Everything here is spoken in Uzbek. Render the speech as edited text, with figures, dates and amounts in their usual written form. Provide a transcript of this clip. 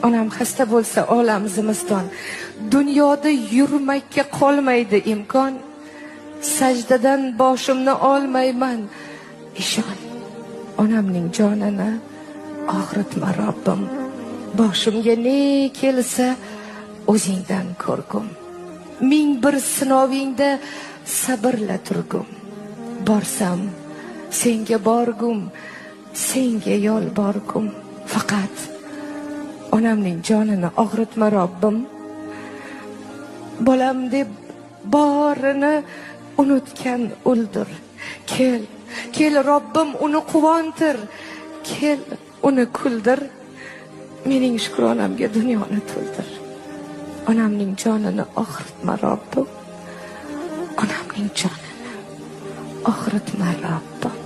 Onam xasta bo'lsa, olam zimiston. Dunyoda yurmakka qolmaydi imkon. Sajdadan boshimni olmayman, ishon. Onamning jonini og'ritma, Robbim. Boshimga ne kelsa, o'zingdan ko'rgum. Ming bir sinovingda sabrla turgum. Borsam senga borgum, senga yolborgum. Faqat onamning jonini og'ritma, Robbim. Bolam deb borini unutgan o'ldir. Kel, kel, Robbim, uni quvontir. Kel, uni kuldir. Mening shukronamga dunyoni to'ldir. Onamning jonini og'ritma, Robbim. Onamning jonini og'ritma, Robbim.